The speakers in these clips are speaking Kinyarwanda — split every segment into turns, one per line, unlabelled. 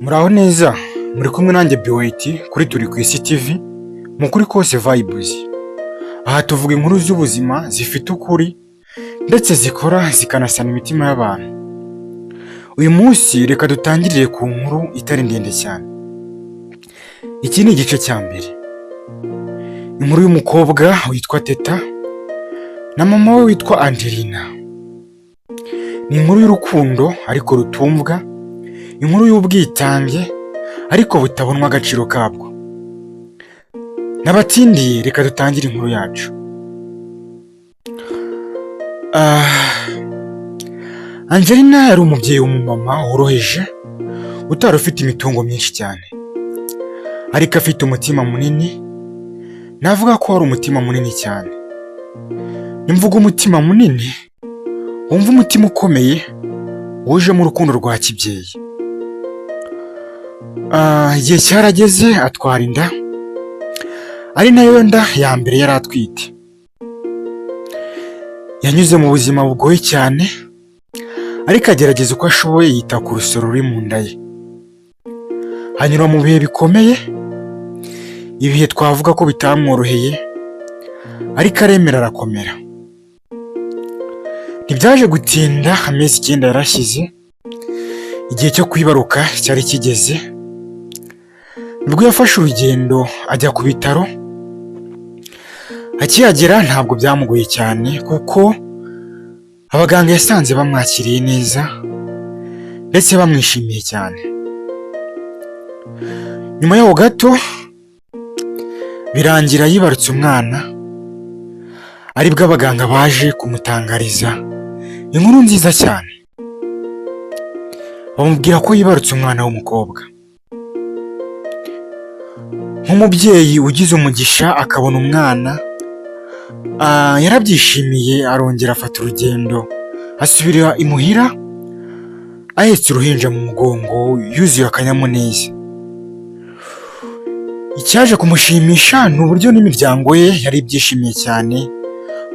Muraho neza, muri kumwe nanjye Biweti kuri Turi ku Isi TV, mu kuri kose vibes. Aha tuvuga inkuru z'ubuzima zifite ukuri ndetse zikora zikanasana imitima y'abantu. Uyu munsi reka dutangirire ku nkuru itari ndende cyane. Iki ni igice cya mbere. Inkuru y'umukobwa witwa Teta na mama we witwa Angelina. Ni inkuru y'urukundo ariko rutumvwa, inkuru y'ubwitange ariko butabonwa agaciro kabwo. Nabatindiye, reka dutangire inkuru yacu. Angelina yari umubyeyi w'umumama woroheje, utari ufite imitungo myinshi cyane, ariko afite umutima munini. Navuga ko wari umutima munini cyane. Nimvuga umutima munini, wumva umutima ukomeye wujemo urukundo rwa kibyeyi. Igihe cyarageze atwara inda, ari nayo nda ya mbere yari atwite. Yanyuze mu buzima bugoye cyane, ariko agerageza uko ashoboye yita ku rusoro ruri mu nda ye. Anyura mu bihe bikomeye, ibihe twavuga ko bitamworoheye, ariko aremera arakomera. Ntibyaje gutinda, amezi 9 yarashize, igihe cyo kwibaruka cyari kigeze, nibwo yafashe urugendo ajya ku bitaro. Akihagera ntabwo byamugoye cyane kuko abaganga yasanze bamwakiriye neza ndetse bamwishimiye cyane. Nyuma yaho gato birangira yibarutse umwana, aribwo abaganga baje kumutangariza inkuru nziza cyane, bamubwira ko yibarutse umwana w'umukobwa. Nk'umubyeyi ugize umugisha akabona umwana, yarabyishimiye, arongera afata urugendo asubira imuhira ahetse uruhinja mu mugongo, yuzuye akanyamuneza. Icyaje kumushimisha ni uburyo n'imiryango ye yari ibyishimiye cyane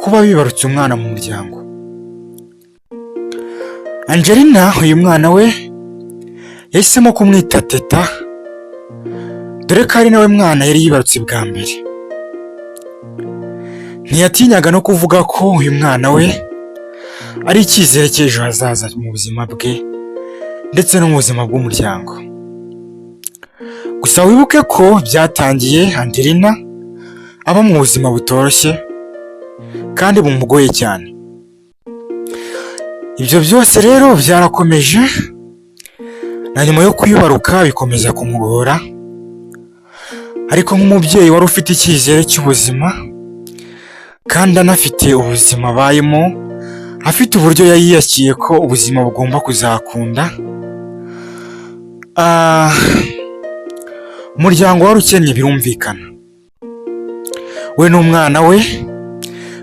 kuba bibarutse umwana mu muryango. Angelina uyu mwana we yahisemo kumwita Teta, dore ko ari nawe mwana yari yibarutse bwa mbere. Ntiyatinyaga no kuvuga ko uyu mwana we ari icyizere cy'ejo hazaza mu buzima bwe ndetse no mu buzima bw'umuryango. Gusa wibuke ko byatangiye Angelina aba mu buzima butoroshye kandi bumugoye cyane. Ibyo byose rero byarakomeje na nyuma yo kwibaruka bikomeza kumugora, ariko nk'umubyeyi wari ufite icyizere cy'ubuzima kandi anafite ubuzima abayemo, afite uburyo yayiyakiriye ko ubuzima bugomba kuzakunda. Umuryango wari ukennye birumvikana, we n'umwana we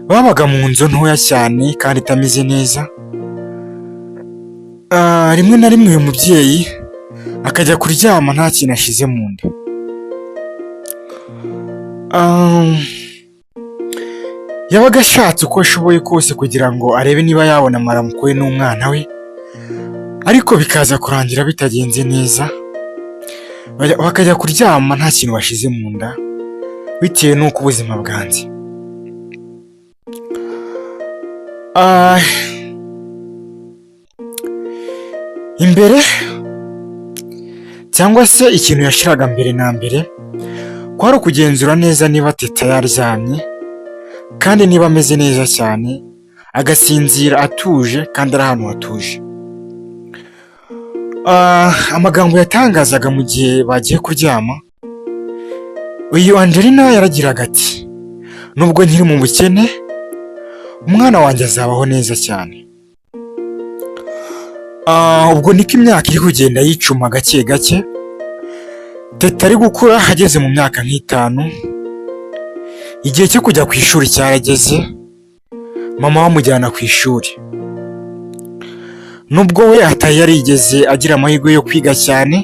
babaga mu nzu ntoya cyane kandi itameze neza. Rimwe na rimwe uyu mubyeyi akajya kuryama nta kintu ashize mu nda. Yabaga ashatse uko ashoboye kose kugira ngo arebe niba yabona amaramuko we n'umwana we, ariko bikaza kurangira bitagenze neza, bakajya kuryama nta kintu bashize mu nda bitewe n'uko ubuzima bwanze. Imbere cyangwa se ikintu yashiraga mbere na mbere kwari ukugenzura neza niba Teta yaryamye kandi niba ameze neza cyane, agasinzira atuje kandi ari ahantu hatuje. Amagambo yatangazaga mu gihe bagiye kuryama, uyu Angelina yaragiraga ati: "Nubwo nkiri mu bukene, umwana wanjye azabaho neza cyane." Ubwo niko imyaka iri kugenda yicuma gake gake, Teta ari gukura ageze mu myaka nk'itanu, igihe cyo kujya ku ishuri cyarageze, mama we amujyana ku ishuri. Nubwo we atari yarigeze agira amahirwe yo kwiga cyane,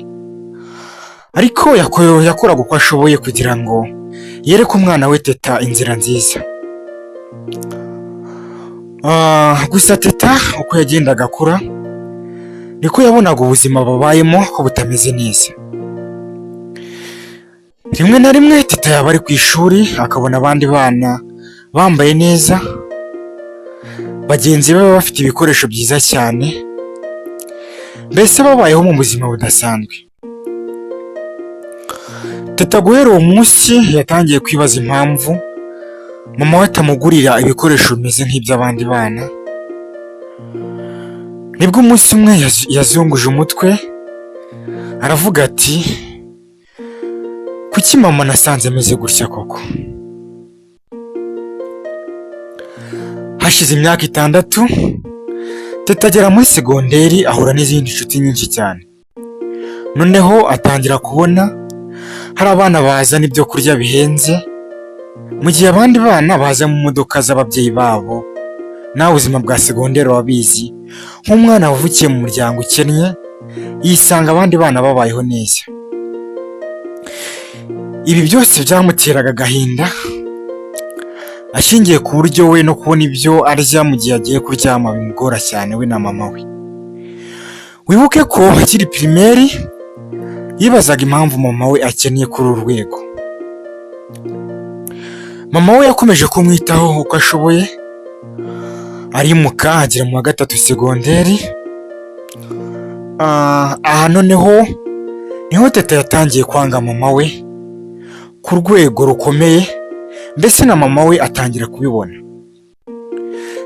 ariko yakoraga uko ashoboye kugira ngo yereke umwana we Teta inzira nziza. Gusa Teta uko yagendaga akura Niko yabonaga ubuzima babayemo ko butameze neza. Rimwe na rimwe Teta yaba ari ku ishuri, akabona abandi bana bambaye neza, bagenzi be bafite ibikoresho byiza cyane, mbese babayeho mu buzima budasanzwe. Teta guhera uwo munsi yatangiye kwibaza impamvu mama we atamugurira ibikoresho bimeze nk'iby'abandi bana. Nibwo umunsi umwe yazunguje umutwe, aravuga ati: "Kuki mama nasanze ameze gutya koko?" Hashize imyaka 6, Teta agera muri segonderi, ahura n'izindi nshuti nyinshi cyane. Noneho atangira kubona hari abana bazana ibyo kurya bihenze, mu gihe abandi bana baza mu modoka z'ababyeyi babo. Nawe ubuzima bwa segonderi wabizi, nk'umwana wavukiye mu muryango ukennye yisanga abandi bana babayeho neza. Ibi byose byamuteraga agahinda, ashingiye ku buryo we no kubona ibyo arya mu gihe agiye kuryama bimugora cyane, we na mama we. Wibuke ko akiri primaire yibazaga impamvu mama we akennye kuri uru rwego. Mama we yakomeje kumwitaho uko ashoboye, arimuka agera mu wa gatatu segonderi. Aha noneho niho Teta yatangiye kwanga mama we ku rwego rukomeye, mbese na mama we atangira kubibona.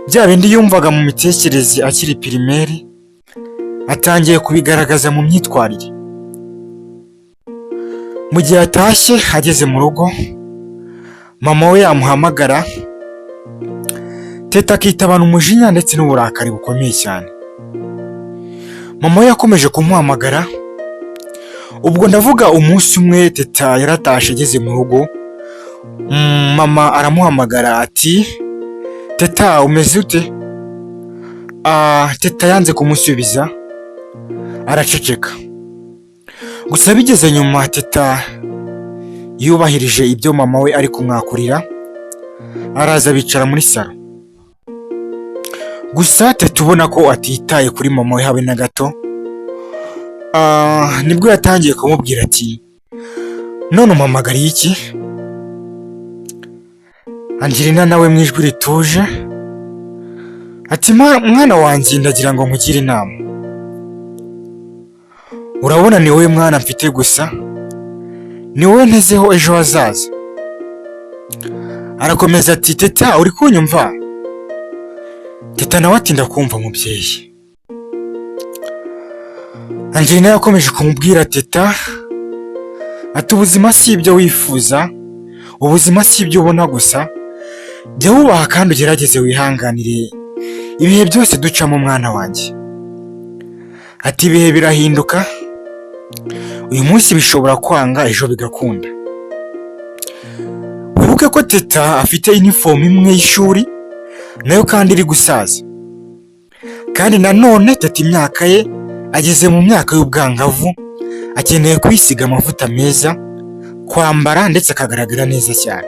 Bya bindi yumvaga mu mitekerereze akiri primaire atangiye kubigaragaza mu myitwarire. Mu gihe atashye ageze mu rugo, mama we yamuhamagara, Teta akitabana umujinya ndetse n'uburakari bukomeye cyane. Mama we yakomeje kumuhamagara. Ubwo ndavuga umunsi umwe Teta yaratashe ageze mu rugo, mama aramuhamagara ati: "Teta, umeze ute?" Teta yanze kumusubiza, araceceka. Gusa bigeze nyuma, Teta yubahirije ibyo mama we ari kumwakurira, araza bicara muri salo. Gusa Teta ubona ko atitaye kuri mama we habe na gato. Nibwo yatangiye kumubwira ati: "None umpamagariye iki?" Angelina nawe mu ijwi rituje ati: "Mwana wanjye, ndagira ngo nkugire inama. Urabona ni wowe mwana mfite gusa, ni wowe ntezeho ejo hazaza." Arakomeza ati: "Teta, uri kunyumva?" Teta nawe ati: "Ndakumva, mubyeyi." Angelina yakomeje kumubwira Teta ati: "Ubuzima si ibyo wifuza, ubuzima si ibyo ubona gusa. Jya wubaha kandi ugerageze wihanganire ibihe byose ducamo, mwana wanjye." Ati: "Ibihe birahinduka, uyu munsi bishobora kwanga, ejo bigakunda." Wibuke ko Teta afite inifomu imwe y'ishuri, nayo kandi iri gusaza. Kandi nanone Teta imyaka ye ageze mu myaka y'ubwangavu, akeneye kwisiga amavuta meza, kwambara ndetse akagaragara neza cyane.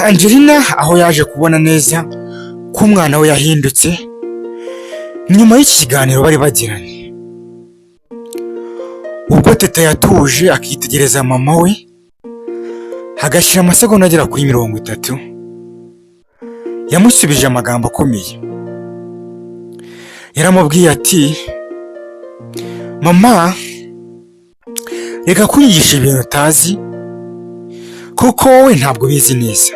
Angelina aho yaje kubona neza ko umwana we yahindutse nyuma y'iki kiganiro bari bagiranye. Ubwo Teta yatuje akitegereza mama we, hagashira amasegonda agera kuri 30, yamusubije amagambo akomeye. Yaramubwiye ati: "Mama, reka kunyigisha ibintu utazi, kuko wowe ntabwo ubizi neza.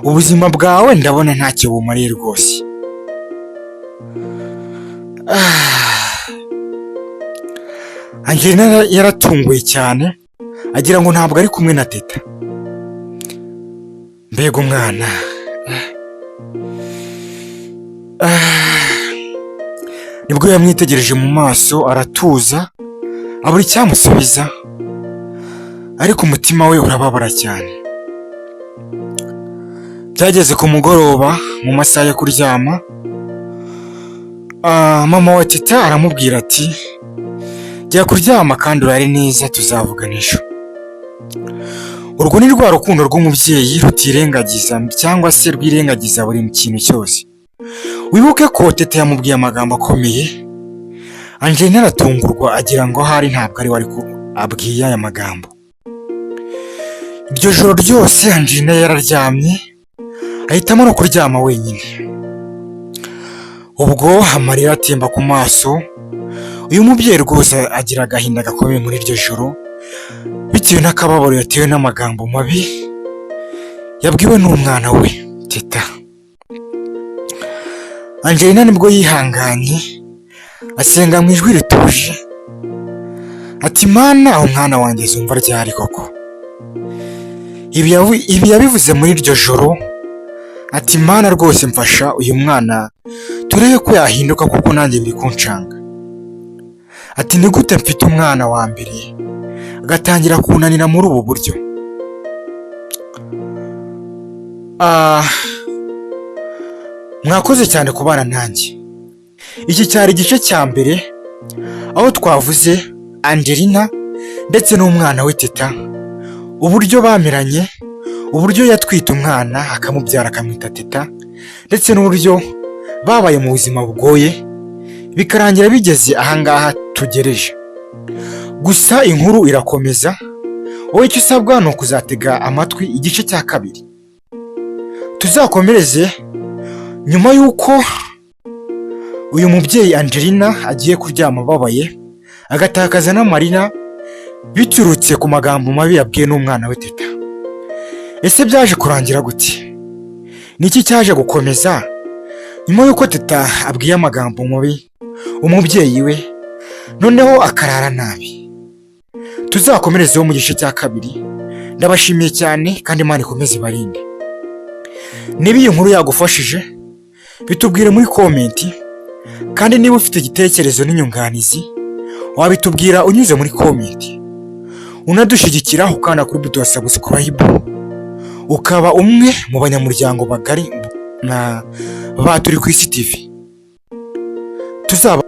Ubuzima bwawe ndabona ntacyo bumariye rwose." Angelina yaratunguwe cyane, agira ngo ntabwo ari kumwe na Teta. Mbega umwana! Nibwo yamwitegereje mu maso, aratuza, abura icyamusubiza, ariko umutima we urababara cyane. Byageze ku mugoroba mu masaha yo kuryama, mama wa Teta aramubwira ati: "Jya kuryama kandi urare neza, tuzavugana ejo." Urwo ni rwa rukundo rw'umubyeyi rutirengagiza cyangwa se rwirengagiza buri kintu cyose. Wibuke ko Teta yamubwiye amagambo akomeye. Angelina aratungurwa, agira ngo ahari ntabwo ari we ariko abwiye aya magambo. Iryo joro ryose Angelina yararyamye, ahitamo no kuryama wenyine. Ubwo amarira atemba ku maso, uyu mubyeyi rwose agira agahinda gakomeye muri iryo joro, bitewe n'akababaro yatewe n'amagambo mabi yabwiwe n'umwana we Teta. Angelina nibwo yihanganye, asenga mu ijwi rituje ati: "Mana, umwana wanjye azumva ryari koko?" Ibi yabivuze muri iryo joro ati: "Mana, rwose mfasha uyu mwana turebe ko yahinduka, kuko nanjye biri kuncanga." Ati: "Ni gute mfite umwana wa mbere agatangira kunanira muri ubu buryo?" Mwakoze cyane kubana nanjye. Iki cyari igice cya mbere, aho twavuze Angelina ndetse n'umwana we Teta, uburyo bameranye, uburyo yatwite umwana akamubyara akamwita Teta, ndetse n'uburyo babaye mu buzima bugoye, bikarangira bigeze ahangaha tugereje. Gusa inkuru irakomeza. Wowe icyo usabwa ni ukuzatega amatwi igice cya kabiri, tuzakomereze nyuma y'uko uyu mubyeyi Angelina agiye kuryama ababaye, agatakaza n'amarira biturutse ku magambo mabi yabwiwe n'umwana we Teta. Ese byaje kurangira gute? Ni iki cyaje gukomeza nyuma y'uko Teta abwiye amagambo mabi umubyeyi we, noneho akarara nabi? Tuzakomerezeho mu gice cya kabiri. Ndabashimiye cyane kandi Imana ikomeze ibarinde. Niba iyi nkuru yagufashije, bitubwire muri comment, kandi niba ufite igitekerezo n'inyunganizi, wabitubwira unyuze muri comment. Unadushyigikira ukanda kuri buto ya subscribe, ukaba umwe mu banyamuryango bagari na ba Turi ku Isi TV. Tuzaba